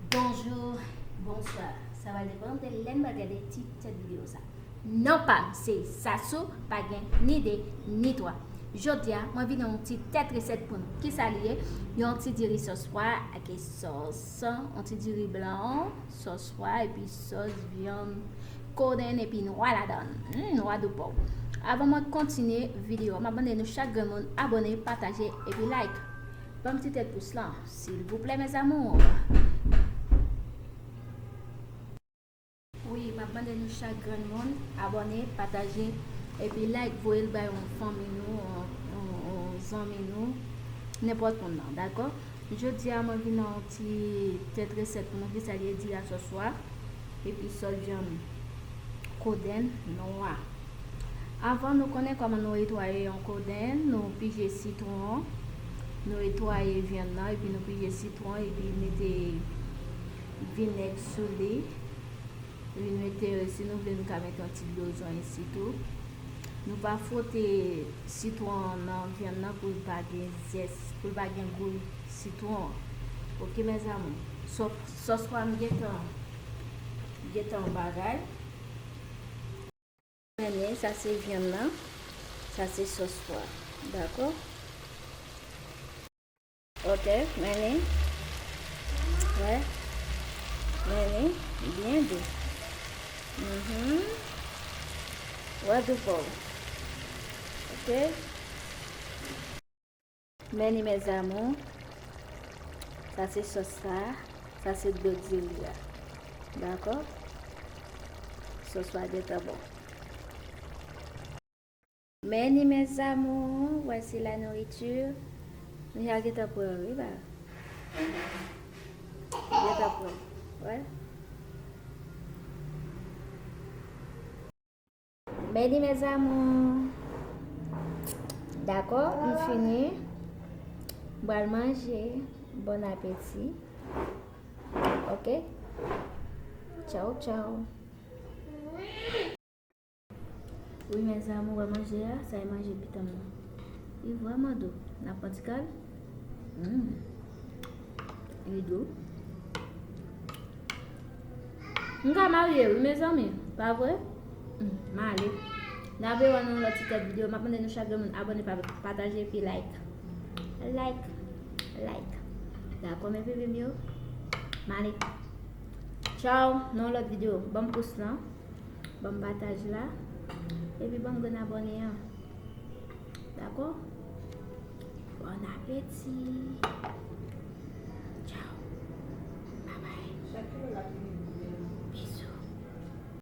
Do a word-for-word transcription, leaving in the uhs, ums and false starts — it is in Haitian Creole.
Bonjou, bonswa. Sa va depann de lè n va gade ti tèt videyo sa. Non pa m se Sasou, pa gen ni de, ni twa. Jodi a, mwen vin yon ti tèt resèt pou nou. Kisa li ye? Yon ti diri sòs pwa ak sòs, yon ti diri blan, sòs pwa, epi sòs vyann kodenn epi nwa ladann. Hmm, nwa dou pòw. Avan mwen kontinye videyo a, m ap mande nou chak grenn moun abòne, pataje, epi like. Ban m ti tèt pous lan, silvouplè, mes amours. Wi, m ap mande nou chak grenn moun abòne, pataje, epi like, voye l bay yon fanmi nou, yon, yon, yon zanmi nou, nenpòt moun nan, dakò? Jodi a, mwen vin nan yon ti tèt resèt pou nou ki sa li ye, diri a sòs pwa, epi sòs vyann kodenn nwa. Avan nou konnen kòman nou netwaye yon kodenn, nou pije sitwon, nou netwaye vyann nan, epi nou pije sitwon, epi mete vinèg sou li. Epi mete, si nou vle, nou ka mete yon ti dlo zonyon isi tou. Nou pa fwote sitwon an nan vyann nan pou l pa gen zès, pou l pa gen gou sitwon an. Oke, mes amours. Sò-, sòs pwa m gentan, gentan bagay. Men sa se vyann nan, sa se sòs pwa. Dakò? Ok, men li. Wè. Men li byen dou. Mhm. Wè dou pòw. Ok. Men li, mes amours. Sa se sòs sa. Sa se dlo diri a. Dakò? Sòs la gentan bon. Men li, mes amours, voici la nourriture. Nou ja gentan pran, wi, ba. Gentan pran. Wè. Men li, mes amours. Dakò, m fini. M pral manje. Bon apeti. Ok? Tchaw, tchaw. Wi, mes amours, wè manje a, sa e manje pitanm nan. Li vrèman dou. N ap pran ti kal. Mm. Li dou. M ka marye, wi, mezanmi. Pa vre? Mm, m ale. N ap wè nan yon lòt ti tèt videyo. M ap mande nou chak grenn moun abòne, pa-, pataje, epi like. Like. Like. Dakò, mes bébés m yo? M ale. Tchaw, nan yon lòt videyo. Ban m pous lan. Ban m pataj la. Epi ban m grenn abòne an. Dakò? Bon apeti.